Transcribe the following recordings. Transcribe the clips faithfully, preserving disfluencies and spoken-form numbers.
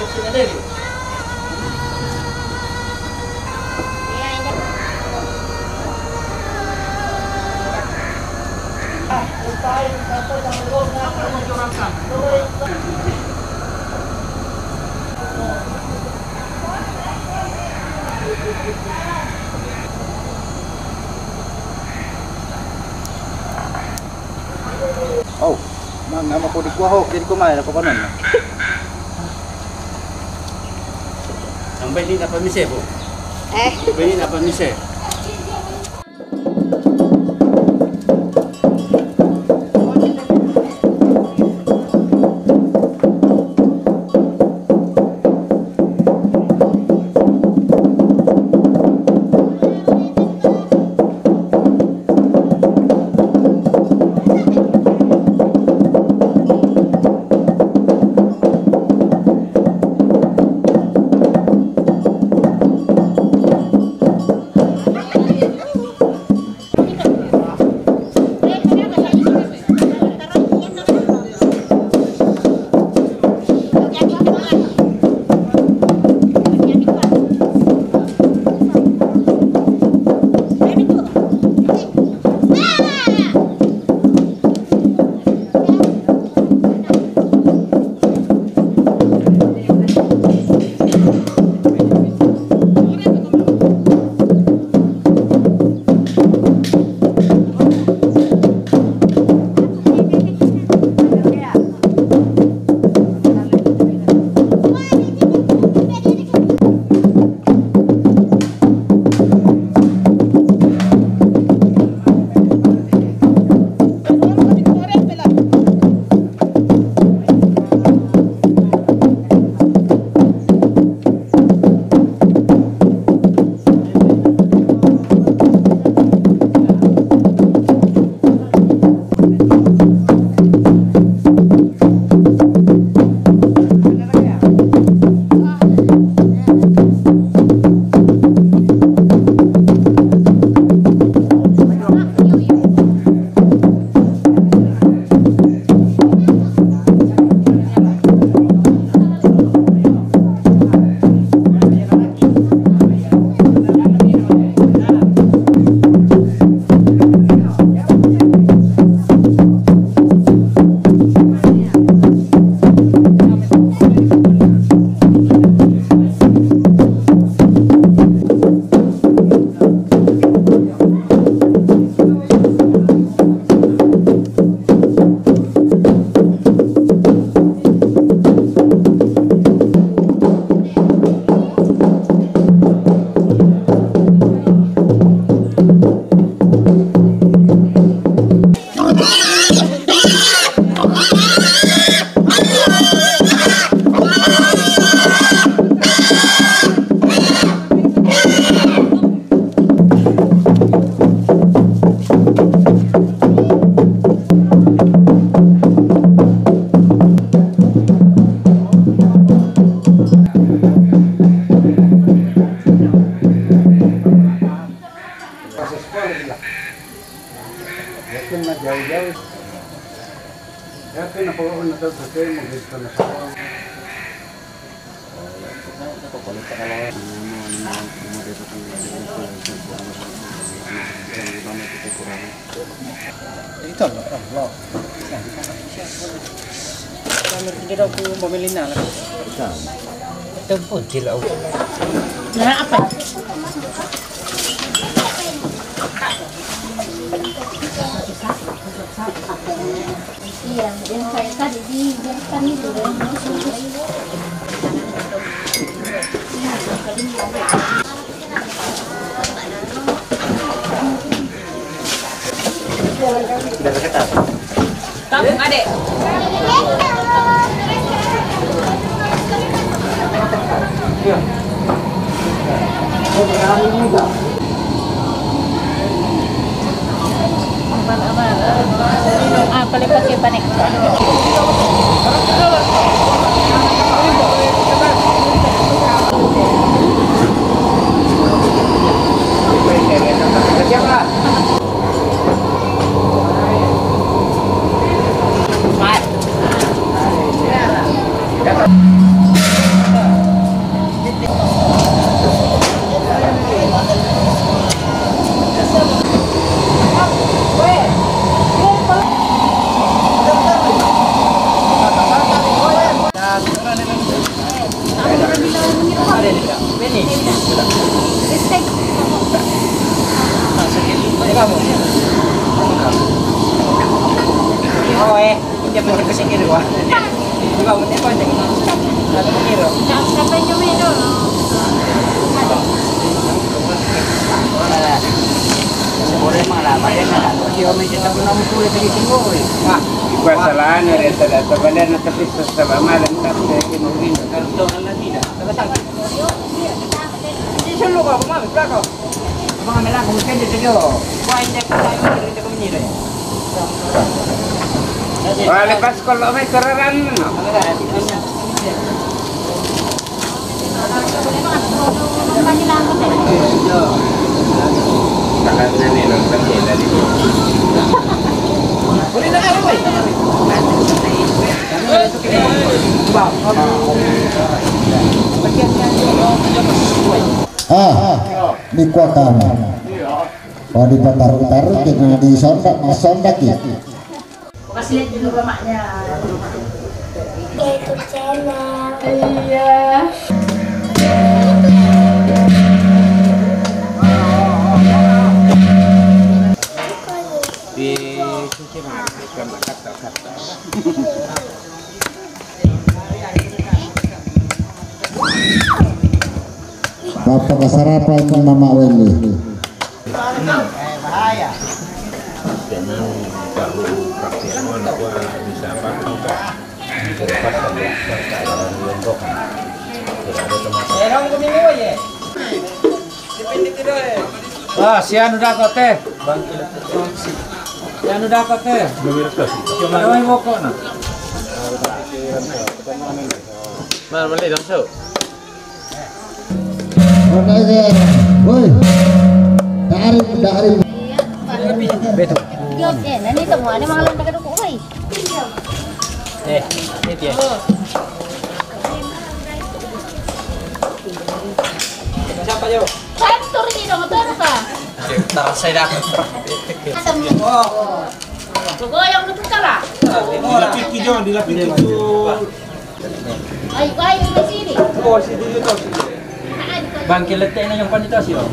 Oh, mang nama ko di kuaho, kiri ko mai ko panon. Sampai ni dapat mise, Bu. Eh. Sampai ni dapat mise. Yakin na jauh-jauh. Yakin na pokoknya na tahu betul mau gitu na sekolah. Ito, Allah. Kalau tidak aku mau melina lah. Ito po, sila. Nah, apa? Iya, yang saya tadi di, di, kami dulu. Sudah dekat. Kamu, adek. Ah, paling pakai panik. Oh, eh, hindi mo kasi kinuha. Di ba, hindi ko, hindi ko. Ano mo, Miro? Sa, sa Benjamin, no? Wala. Siguro yung mga laban, yan na lang. Hindi, oh, may kita ko na mo tuloy, sige, sige, oh, eh. Ah. Ikuha sa lahat, no, rin sa lahat. Sa banda, na tapos sa, sa mamalan, tapos, eh, kinuha. Karton, ang latida. Taga saan? Hindi, siya lupa, bumabit, plako. Mga melang, kung sende sa iyo. Kuha, hindi ko tayo, hindi ko minira. Wala, Pasko, lo, may kararan, no? Takal na nila, ang kandila, di ba? Ah, di kuat kami. Kalau dipataruh-taruh, kita di sontak, mas sontak ya. Kasih lihat dulu rumahnya. Itu channel. Iya. Di sisi mana? Bukan kata-kata. Apa kasarapan Mama Wendy? Ah, si anu dah kau teh. Si anu dah kau teh. Mana beli langsung? Woi, tarik, tarik. Betul. Dios, eh, nani temu ada malam tak ada kok, woi. Eh, ini dia. Siapa, yo? Kantor ni dong, motor apa? Ntar saya dah. Asam. Oh. Goyang tu kalah. Dilapiki, Jon, dilapiki tu. Ayo, ayo, ke sini. Oh, situ juga. Bangke letek ni yang pandai tahu sih, oh.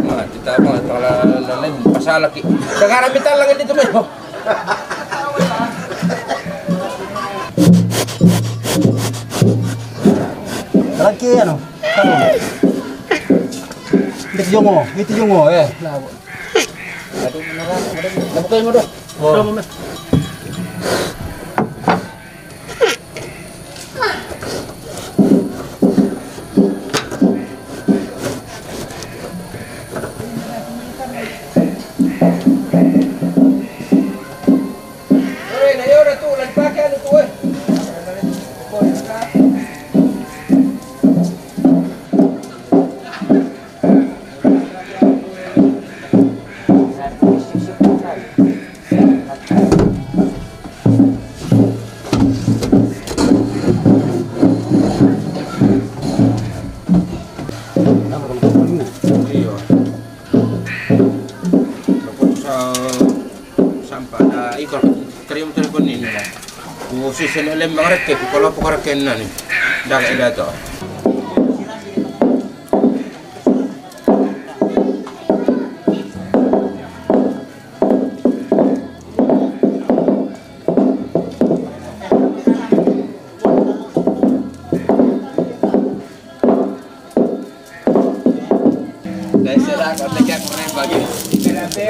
Nah, kita mah kalau lain pasal lagi. Sekarang kita lagi di tempat. Lagi anu. Itu jongo, itu jongo, eh. Nah, bukan yang udah. Oh. Iya. Sa-, sampai ada ikut kerium telepon ini. Ku sisi lembang reke, ku kalau apa reke nani. Dah ada tu. Ke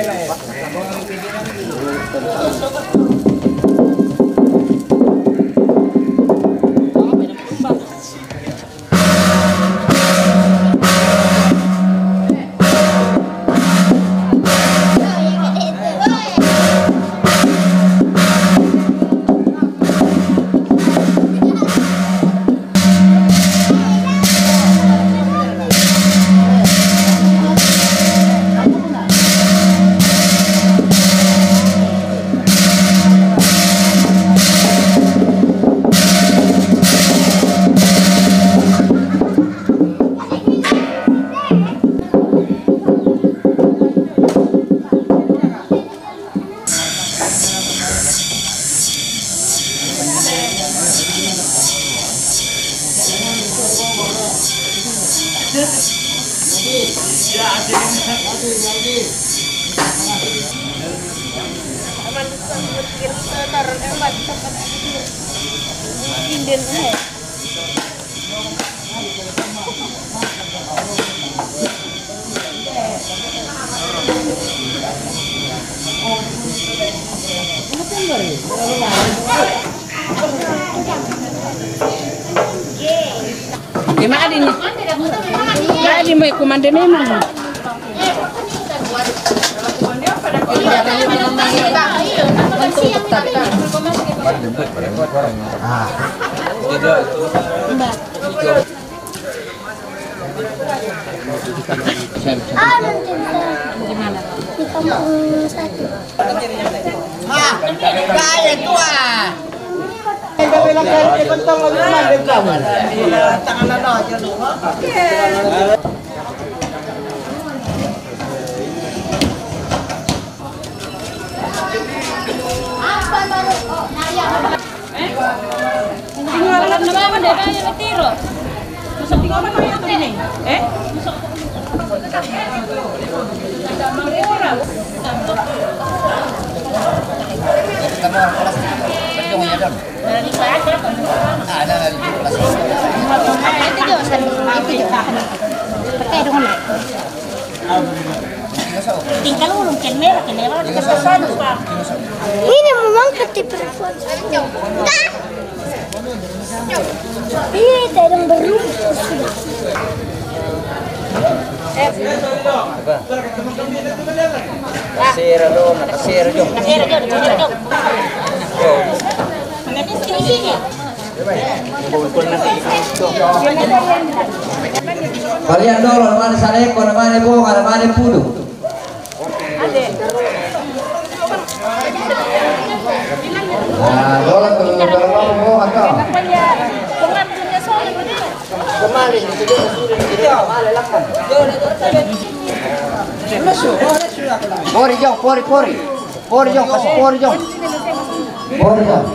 madi ni. Madi mai kumande memang. Gimana? Di kampung satu. Tinggal ulun ken merah, ken merah. Ini memang ketipu perempuan. Iya, tidak ada yang berlumpur sudah. Kasir, aduh, kasir, jom. Kasir, jom, kasir, jom. Sini, sini. Kalian dulu, namanya Saleko, namanya Bonga, namanya Pudu. Nah, dulu tuh, kalau mau Bonga tuh. Kemarin itu dia sudah, dia malah lakukan. Pori, jong, pori, pori. Pori, jong, kasih pori, jong. Pori, jong.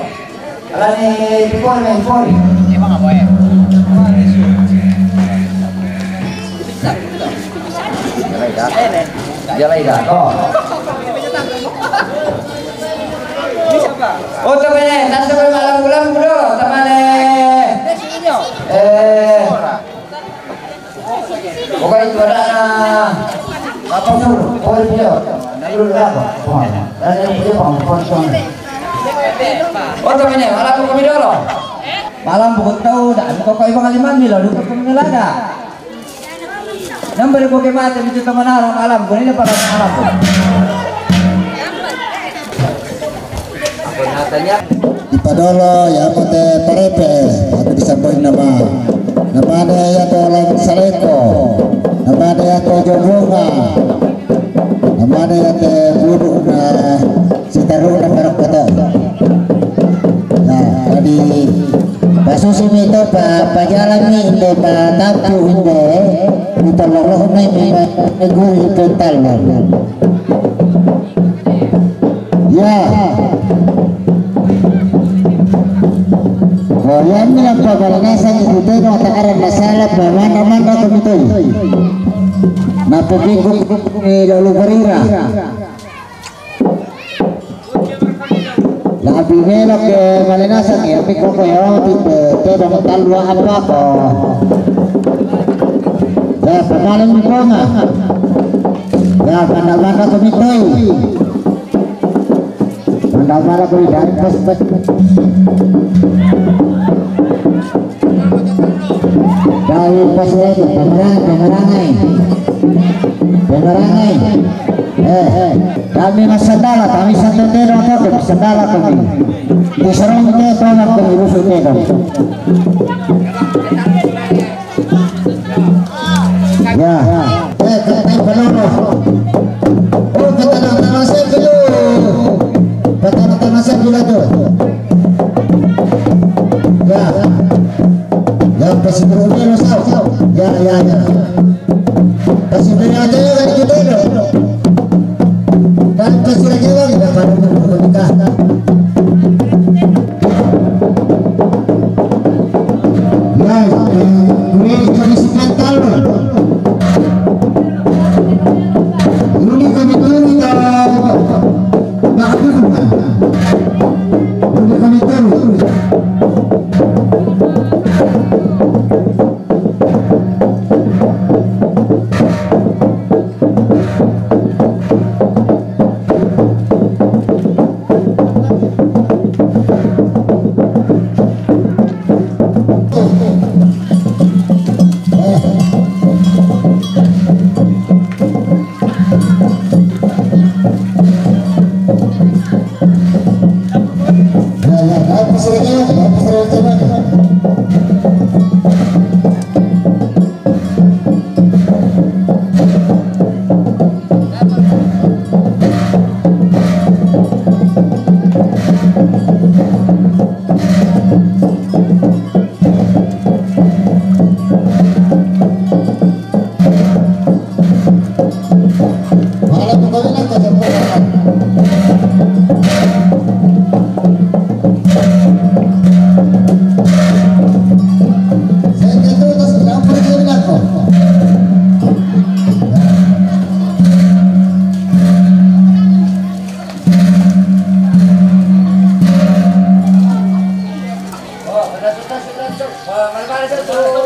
Alani, di pori, di pori. Dia lagi dah. Oh. Oh, teman, eh, tante malam bulan, bro, teman, eh. Eh. Bukan itu ada apa tu? Oh, dia. Nak dulu apa? Oh, dan yang punya apa? Oh, tu mana? Malam buku kami dulu. Malam buku tahu dah. Kau kau ibu kalimat ni lah. Duduk kami lada. Nampak dia bukan mata itu teman orang malam. Bukan ini pada malam. Apa natanya? Ipadolo ya kote parepe, aku disambut nama. Namane ya to Lang Saleko. Namane ya to Jobunga. Namane ya te Pudu na Sitaru na Parang Koto. Nah, jadi pasusi mi to pa pajalan mi inde pa tampu inde. Ito loloh mi mi guri ito talo. Ya. Koyamnya pamalangasan itu teno tak ada masalah pemana-mana komitoi. Napa bingung ni lalu berira. Labi melok ke malangasan ya, tapi kok ya, tipe, tipe, talua apa kok. Ya, pemalang di Bonga. Ya, banda-banda komitoi. Banda-banda komitoi. Dari pas itu, pemerang, pemerangai. Pemerangai. Eh, kami masandala, kami satu tero apa tu, sandala kami. Di sarong te, tolong kami rusuk te kami. Ya. Eh, kata balolo. Oh, kata nak tanah saya dulu. Kata nak tanah saya dulu tu. Ya. Ya, pasi berumur lo sao. Ya, ya, ya. Pasi berumur aja kan kita lo. Kan pasi lagi lagi dah pada berumur kita. Yes, eh, kuwi kami sebentar. Ini kami turun, eh, Pak Gubernur. Ini kami turun.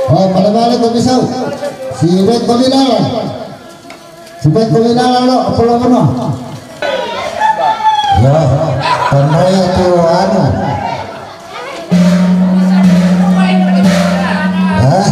Oh, balik-balik kok bisa. Si Red Kominal. Si Red Kominal lo, apa lo kono? Ya, kono ya tu anu. Hah?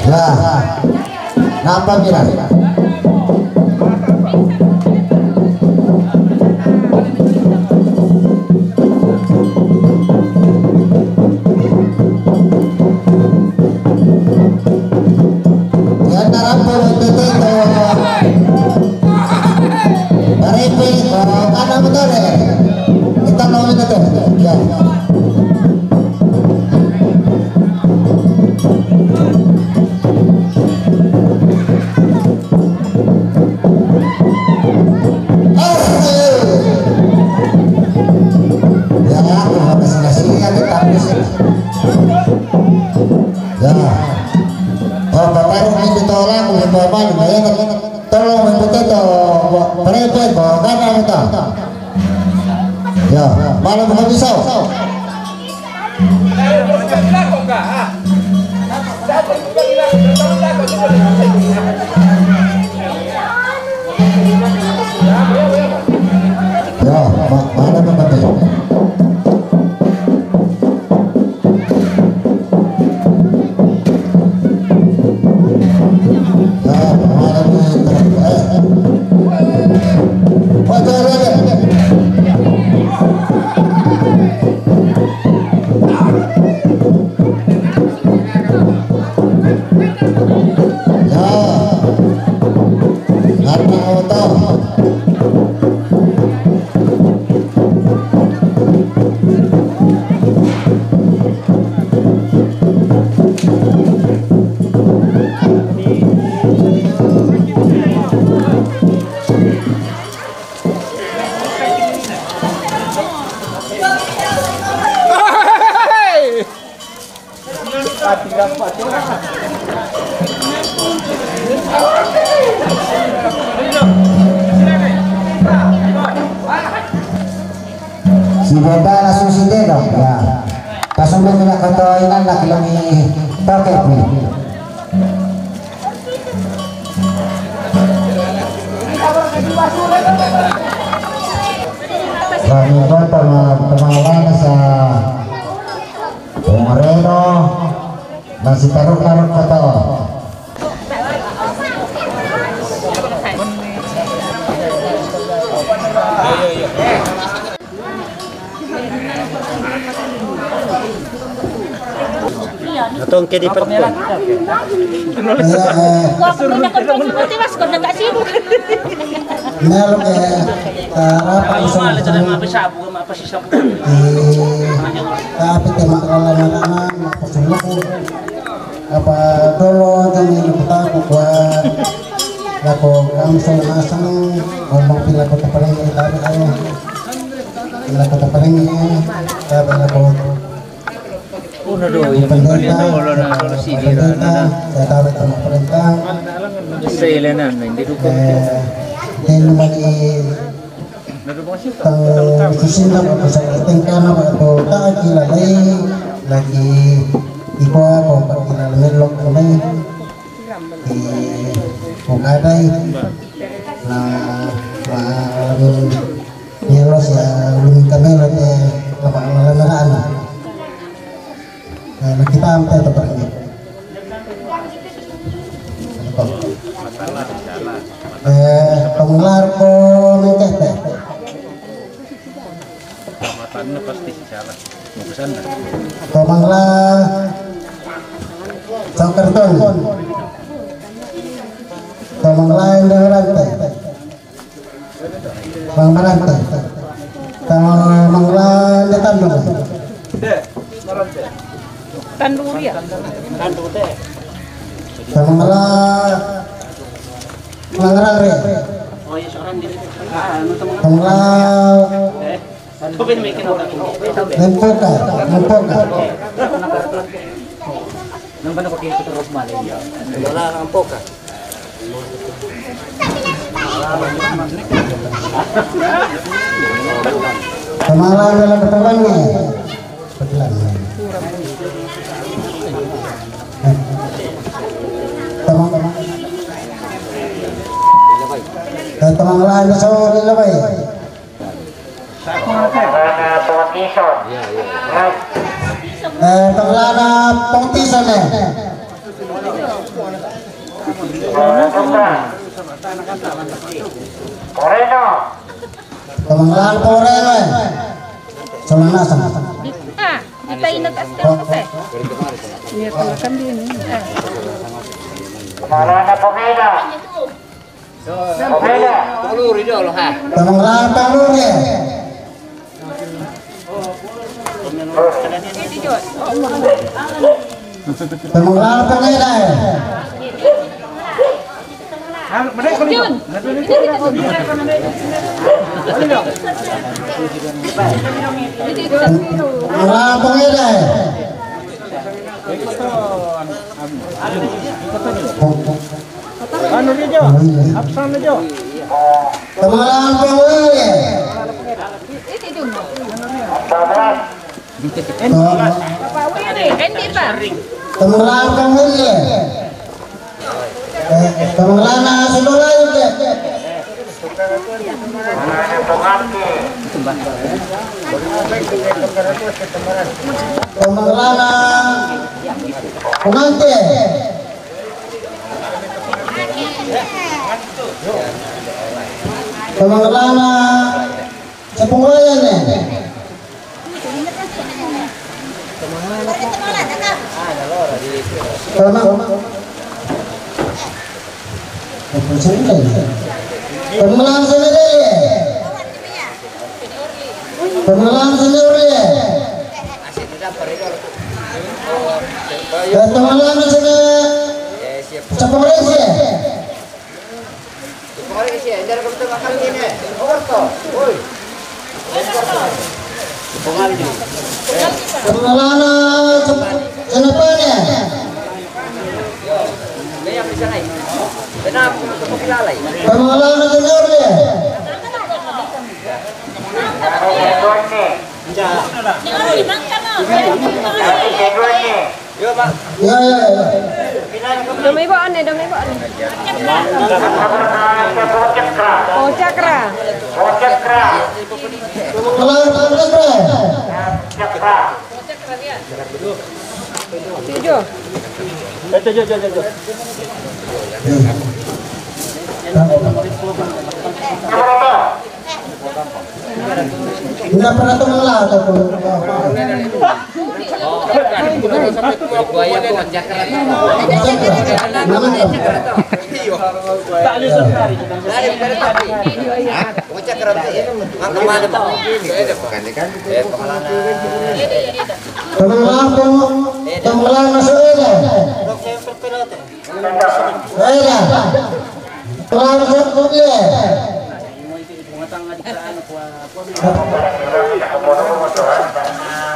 Lah, napa bilang? Ya, tarap po, Barepe, oh, kana mo to, eh. Kita mo ito to. Ya. Ya, ya, ya, ya, ya, ya. Ya. Oh, Bapak Rumi ditolang, Bapak Rumi, ya, tolong membuat itu, Bapak Rumi, Bapak Rumi, ya, malam habis, so. Ya, ma-, mana Bapak Rumi? Ibeda langsung si dedo, ya. Pasumba mina koto inan laki lami toke pi. Kami kota ma pemangkana sa Umareno masih taruh-taruh koto. Atau ke di perut. Iya, eh. Gua aku pindah ke rumah tiwas, gua udah nggak sibuk. Nah, lo kayak, eh, apa, Ayo, usaha malah, usaha. Tapi tema kalau mana, apa semua. Apa dolo jami na kutaku kua lako kamsong masang ngomong pila kota paling dari tadi ayo. Pila kota paling ini, tapi lako Uno do, pendeta, pendeta, saya tahu sama pendeta. Selenan, hindi dukung. Eh, din mali Tang susinda ba ko sa tengkana ba ko ta kila lai lagi iko ako pa kila melok ko mai. Di ko kadai na ma nyelos ya lumi kamelo te lama lama na. Eh, na kita ampe to pergi. Eh, penglar ko mengkete. Matanna pasti secara. Mau ke sana. Pemangla Sangkerton. Pemangla Indah Rante. Bang Maranta. Tama mangla de tandu. Tandu dia. Tama mangla mangarare. Tama mangla mempoka, mempoka. Nang bana ko kito terus mali. Wala nang poka. Pamahalaan dalam pertemuan ni. Pertemuan. Tamang, tamang. Eh, tamang lain sa lilabay. Pengelana politician. Eh, pengelana politician eh. Moreno. Pengelana Moreno eh. Sama-sama. Ah, kita ingat S T M P. Iya, kan dia ini. Pengelana Pomeda. Toluri dolo ha. Tolong rata luri. Tolong rata ngedai. Tolong rata ngedai. Anu dia, Jo. Absen dia, Jo. Temelan penguli. Temelan penguli. Eh, temelan saudara itu. Temelan pengantin. Pemangelana sepungwayan eh. Pemang. Pemangelana sendiri eh. Pemangelana sendiri eh. Pemangelana sendiri. Sepungwayan eh. Pengelana sen-, senapanya. Pengelana senior dia. Ya, ya, ya. Dong ibu ane, dong ibu ane. Oh, cakra. Kalau cakra. Tujuh. Enggak pernah temen lah atau pun. Temen lah, temen lah masuk ini. Ayo dah. Kurang satu dia.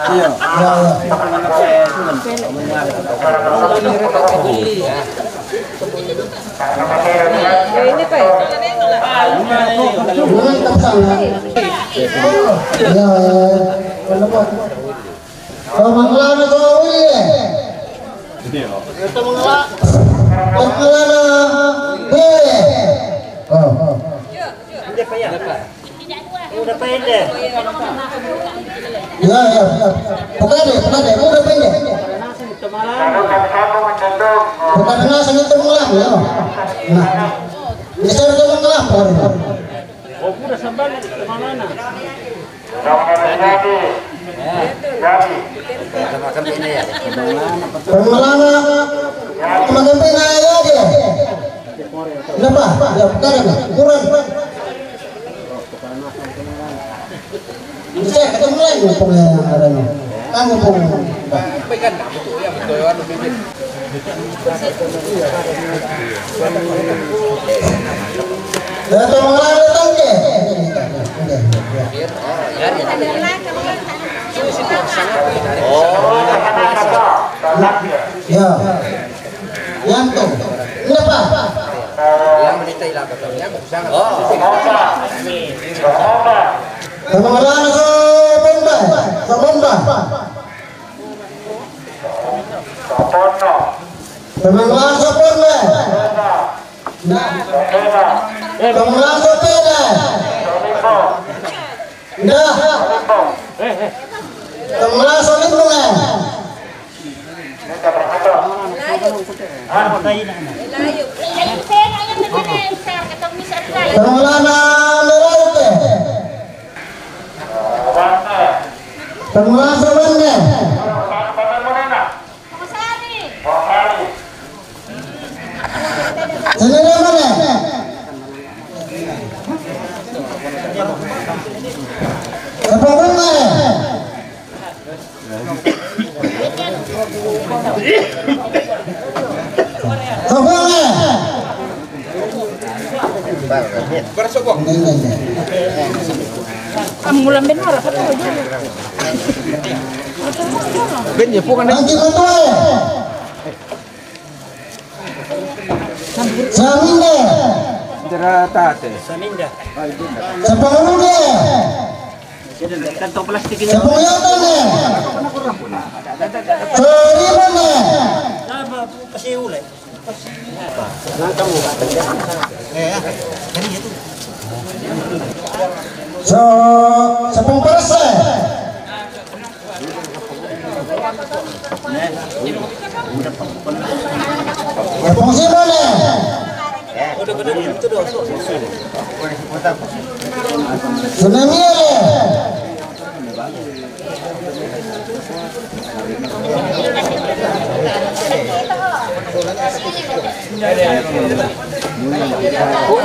Iya. Ya, ya. Ya, ini, Pak. Ini tak salah. Ya, ya. Pemanglana ko uye. Pemanglana ko uye. Oh. Udah pende. Ya, ya, ya. Pekade, pekade, udah pende. Pekade nasa itu mengelah, ya. Nah. Bisa itu mengelah, Pak. Oh, udah sambal itu mana? Pemanglana, pemanglana ya dia. Kenapa? Ya, bukan, kurang. Bisa ketemu lagi pemanglana. Kamu pun. Datang mengalir tangke. Ya. Yang tu. Kenapa? Yang menita hilang betul. Yang betul sangat. Oh. Sama orang so bomba. So bomba. Teman langsung pun deh. Teman langsung pun deh. Dah. Teman langsung limbung eh. Teman lana nelaute. Teman langsung pun deh. Sini mana? Sepuluh bunga. Sepuluh bunga. Bersobong. Kamu ngulam benar apa tuh? Ben ya bukan. Nanti betul. Saminda. Jeratate. Saminda. Sapangude. Kantong plastik ini. Sapanguyotane. Sarimane. Apa? Kasi ulay. So, sapangparasa. Pungsi mana? Tsunami ada.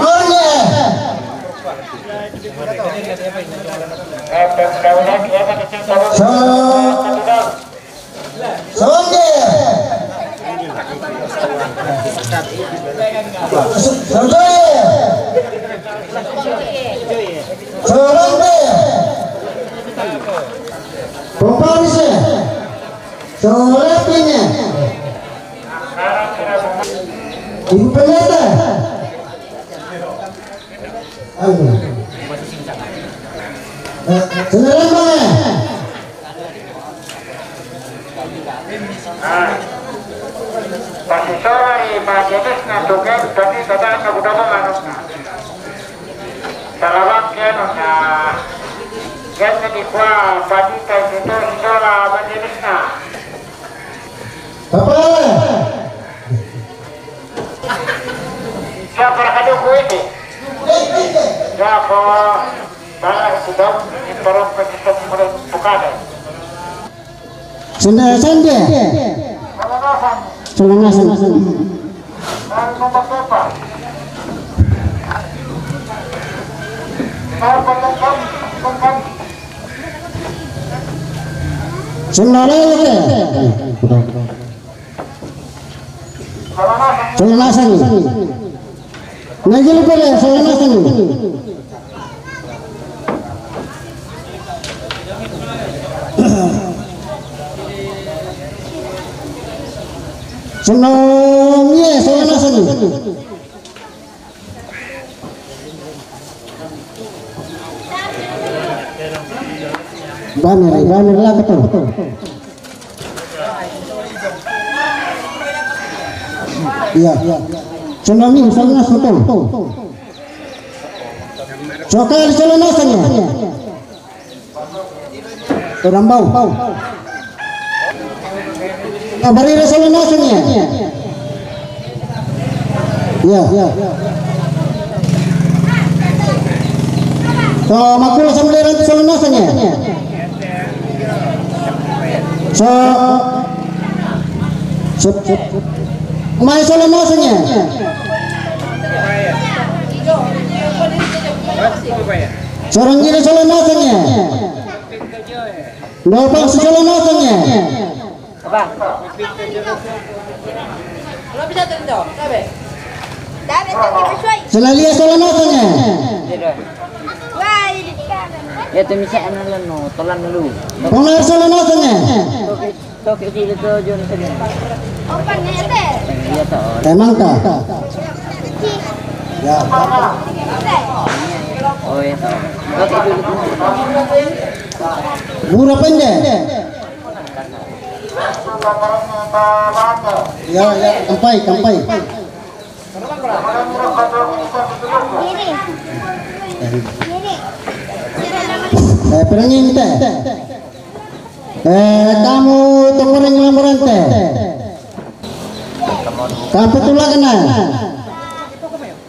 Mana? So, Sonde. Sonde. Sonde. Poparise. Solepine. Ibu Pendeta. Anu. Eh, Senayan mana? Pasisola i majelisna tu gen, tapi kada na budaman anusna. Salawang kianu na gen na di kuah panita itu sola majelisna. Apa? Siapa kaduku itu? Siapa? Para itu dong, para penyusun mulai bukan. Sunda sande. Sunda nasang. Sunda lele. Sunda nasang. Nagili pele, sunda nasang. Sunda mie, sunda nasang. Banner, banner lah ketu. Iya. Tsunami, soalnya sotong. Sokali solo nasang ya. Orang bau. Kabarira solo nasang ya. Ya. So, makula sambilan solo nasang ya. So, so, so, mai solo nasang ya. Sorang gila solo nasang ya. Dopang solo nasang ya. Apa? Selalia solo nasang ya. Ya tu misal anu leno, tolan lu. Pongar solo nasang ya. Toke dulu tu Jon tadi. Iya toh. Emang toh. Ya. Oh ya toh. Toke dulu tu. Murah pendek. Ya, ya, kampai, kampai. Eh, perangin teh. Eh, kamu tunggu ring lamburan teh. Kamu tulak kena.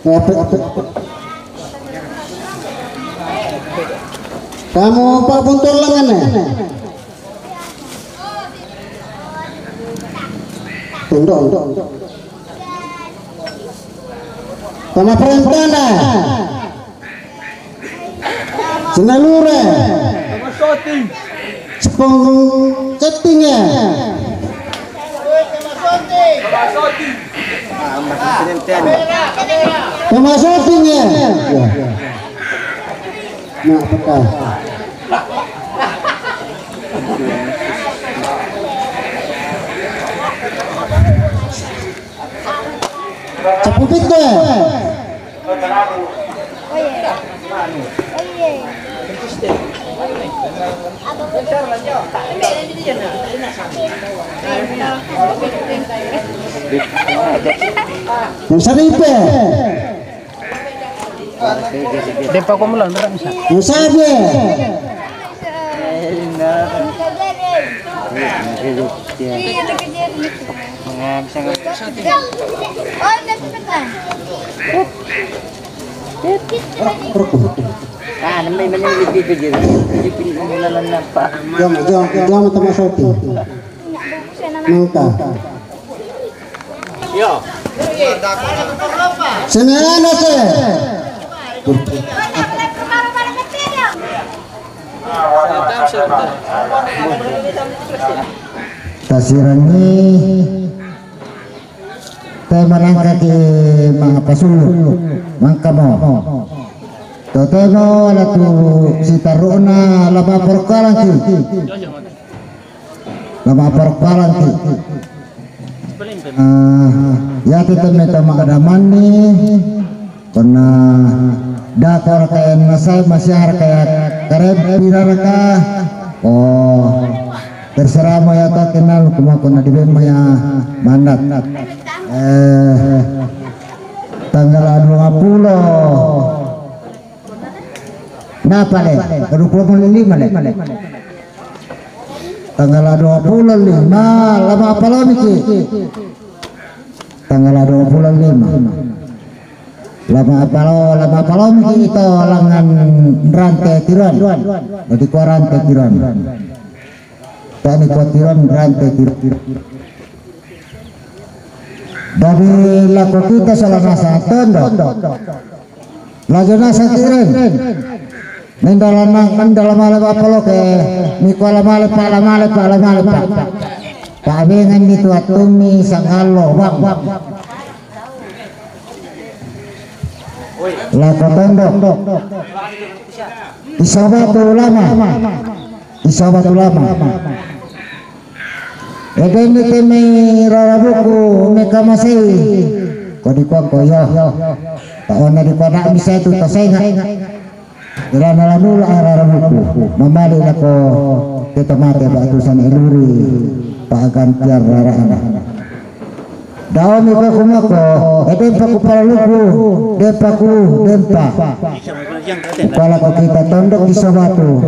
Eh, pe- pe- Kamu pak buntul lengan eh. Tunduk, tunduk. Sama perintah dah. Senalure. Sepung keting ya. Sama syuting ya. Ya. Nah, peka. Cepupit deh. Yang saripe. Depa ko mulan, bisa. Yang sabe. Nah, nembe menang lebih tu je. Jadi pilih mula napa? Jom, jom, jom sama Sopi. Nangka. Yo. Sini ada se. Tasirangi tema nangka ki mangapasulu mangkamo. Totemo latu sitaruna lama porkalan ki. Lama porkalan ki. Ah, ya teteme tama adaman ni. Pernah dakor kaya nasai masyar kaya kareb piraraka. Oh. Terserah mo ya, tak kenal kuma ko na di bemma ya mandat. Eh, tanggal dua puluh. Napa le? Dua puluh lima le. Tanggal dua puluh lima, lama apa lo miki? Tanggal dua puluh lima. Lama apa lo, lama apa lo miki ito langan rante tiron. Jadi kua rante tiron. Tani kua tiron rante tiron. Jadi lako kita salah nasa tondo. Lajo nasa tiren. Mendalana mendala male bapa loke. Miko la male pa, la male pa, la male pa. Pa bengan ni tua tumi sangalo bang. Lako tondo. Isabatu ulama. Isabatu ulama. Eden ni temi rarabuku mekamasei. Ko di kuang ko yo. Taona di kuang nak bisa itu tasenga. Rana lanula rarabuku. Mamali lako teta mate batu sana iluri. Pagantiar rarana. Daomi paku mako, eh, dempa ku palaluku, dempa ku, dempa. Upala ko kita tondok Isabatu.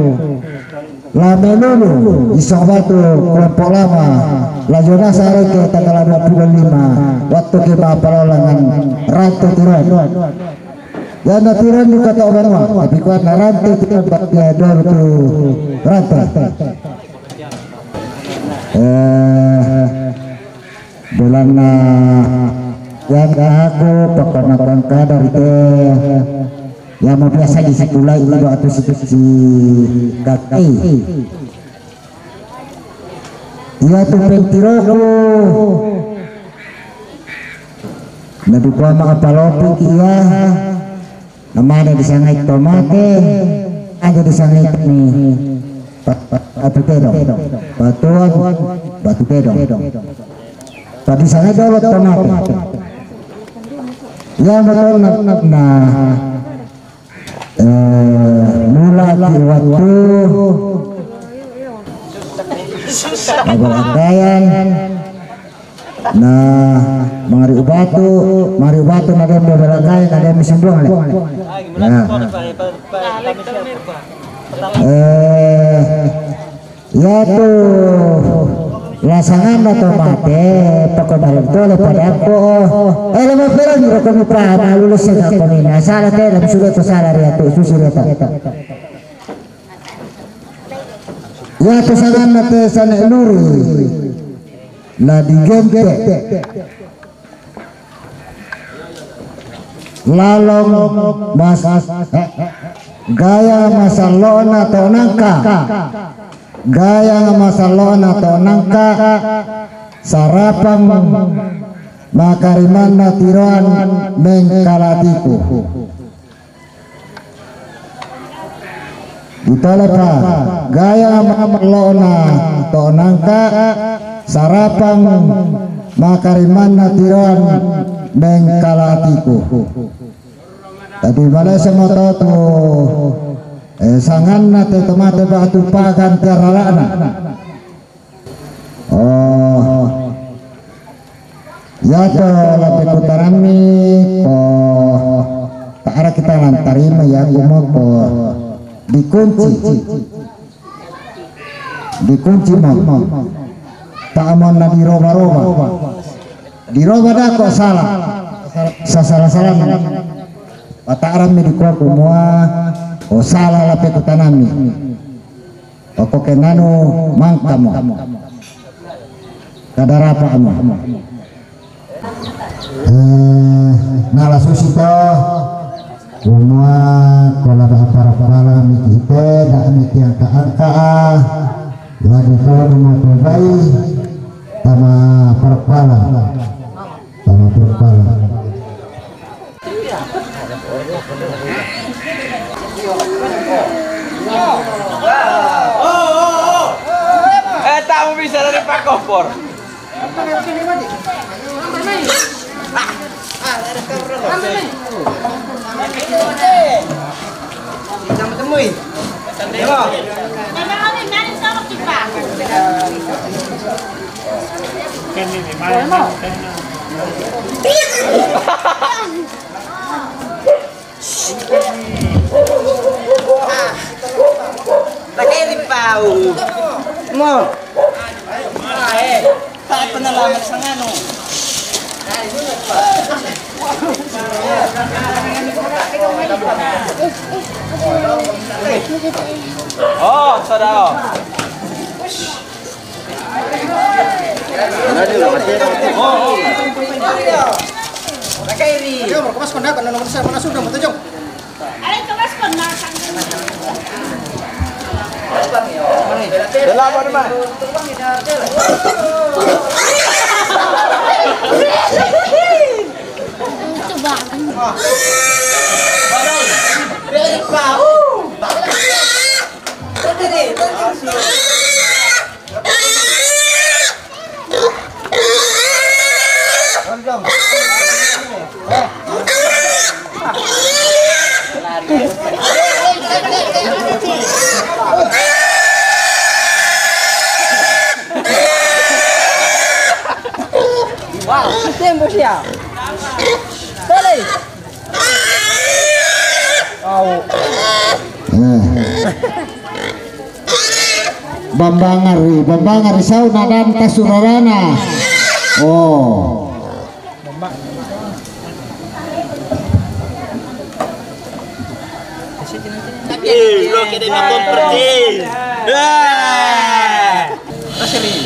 La melulu, Isabatu kelompok lama. La jonasa reke tanggal dua puluh lima. Waktu ke bapa lolangan ratu tiron. Yana tiron di kota Obanua, tapi kuat na rante tiron bak dia dor tu rante. Eh, Dolanna yang aku pokokna bangka dari te. Ya mau biasa di sekolah ini waktu si kakai. Iya tu pentiroku. Nabi kuama apa lopi iya. Namane disangai tomate, aja disangai ni batu tedong, batuan batu tedong. Tadi sangai dolo tomate. Ya betul nak nak nah. Eh, mula ki waktu abal anggayan. Nah, mangari ubatu, mangari ubatu na dem bebelakai, na dem simbuang le. Ya. Eh, ya tu lasangan na tomate, pako balik tole pada aku. Eh, lama pelan roko mi pa, malu lese ka komina. Salah te, lam sudah tu salah dia tu, susi dia tu. Ya tu sangan na te sana luri. La digente. Lalong mas gaya masalona to nangka. Gaya masalona to nangka. Sarapang makarimanna tiroan mengkalatiku. Ditole pa gaya mamalona to nangka sarapang makarimanna tiroan mengkalatiku. Tapi malese moto tu eh, sanganna te tomate batu pagan tiaralana. Oh. Ya to labe kutanami ko tak ada kita lantarima ya kuma ko dikunci. Dikunci mo. Tak mau na diroba-roba. Diroba dah kok salah. Salah-salah. Pataran mi di kua kumua. Oh salah labe kutanami. Pokoknya nanu mangkamo. Kadarapa amo. Eh, nala susi to. Kumua kola da para pala miki ite da miki angka-angka ah. Lagi to mau tubai tama para pala. Tama para pala. Eh, tak mau bisa dari Pak Kompor. Kita temui. Memang ada yang sama kita. Lagay rin pa, oh. Mo. Tayo na lamang sa ngano. Oh, sada, oh. Lagay rin. Ayo, mo, kumas ko na, kung ano naman sa mga sudo mo, tajong. Aray, kamas ko na. Dala pa naman. Ito ba? Wow, tempo siya. Dali. Au. Hmm. Bambangari, Bambangari, sauna dan kasurarana. Oh. Eh, lo que te me compré. Ah. Terus ini.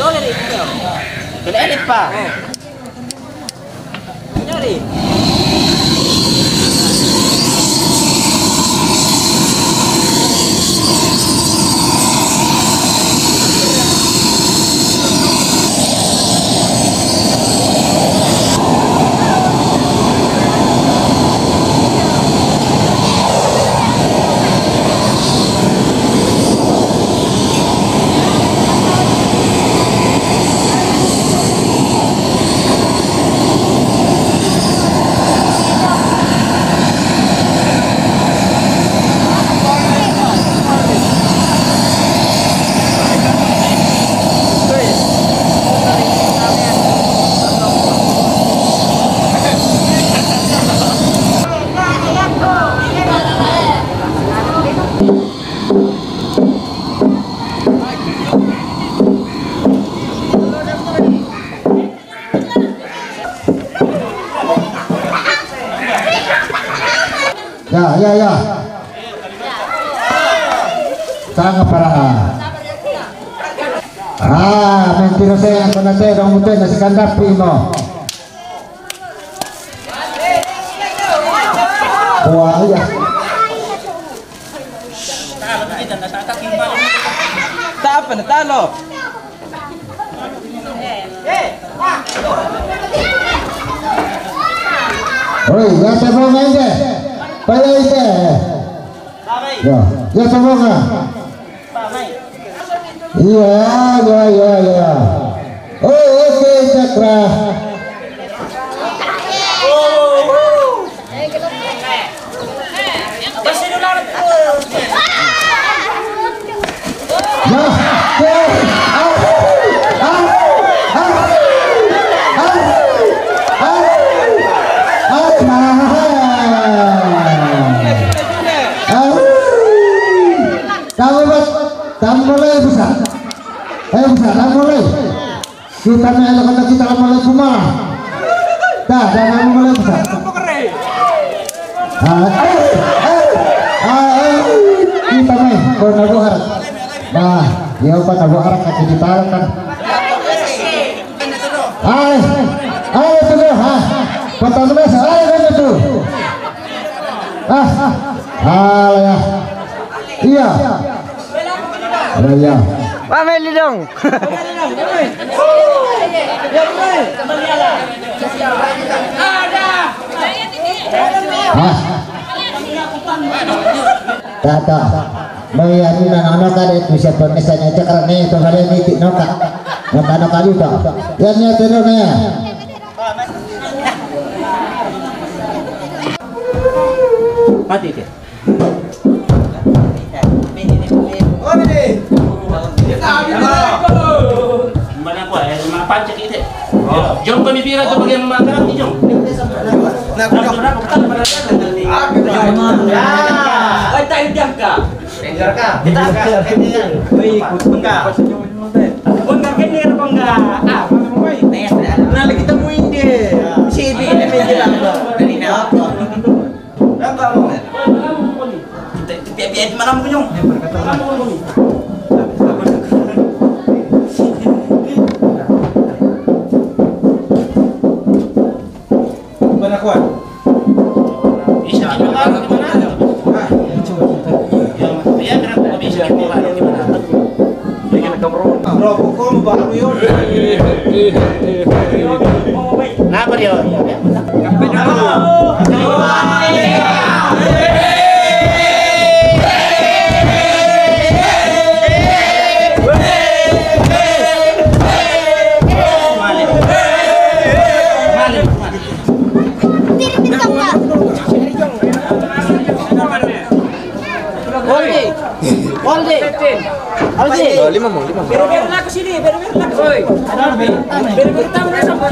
Kena edit, Pak. Ya, ya, ya. Tanga para. Ah, mentira saya, aku nanti dong mungkin nasi kandap primo. Wah, iya. Tapa na talo. Oi, ya sa mga inde. Pala inde. Ya, ya sa mga. Iya, iya, iya, iya. Oh, oke, Cakra. Ya, ya. Ah, ah, ah, ah, ah, ah, ah, ah. Kamu buat, kamu mulai bisa. Eh, bisa, kamu mulai. Kita na ano ka na kita ka malay kuma. Da, da na mo malay kuma. Ah, ay, ay, ay, ay, kita na, kung nabuhat. Ah, yaw pa nabuhat ka, kinitaran ka. Ay, ay, ito na, ha? Patang na sa, ay, ano ito? Ah, ah, ya. Iya. Iya, iya. Pamay lidong. Hah? Tata. May ano na, ano ka dito siya pag nasa niya, tsaka na ito ka rin, iti, no ka. Naka, naka dito. Yan niya, pero na yan. Mati ka. Mana ko, eh, mapancha kita. Jong, kami pira tu bagian makanan ni, Jong? Nah, aku, Jong. Berapa? Berapa? Berapa? Ya. Baik, tak ada jangka. Jangka. Kita akan ini. Wih, ikut bengkak. Bengkak kene, bengkak. Ah, nah, lagi temuin dia. Sini dia main jelas. Dari apa? Kita, kita biar malam, Jong. Bukan aku, ah. Bisa, di mana? Di mana? Ah. Ya, berapa bisa di mana? Di mana? Bro, hukum baru yun. Kenapa dia? Waldi. Waldi. Waldi. Oh, lima mau, lima mau. Biar, biar laku sini, biar, biar laku. Oi. Biar, biar tahu dia sama.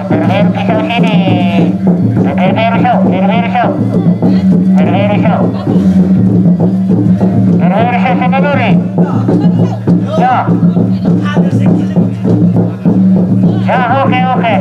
Berbeda pisau sini. Berbeda pisau, berbeda pisau. Berbeda pisau. Berbeda pisau sini dulu. Ya. Ya, oke, oke.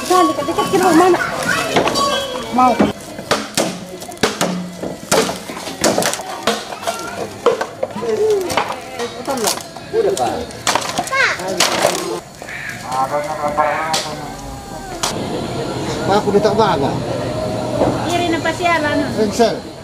Dale, ka dekat ke rumah, nak. Mau. Aku dah tak baga. Iri na pasiala, no? Excel.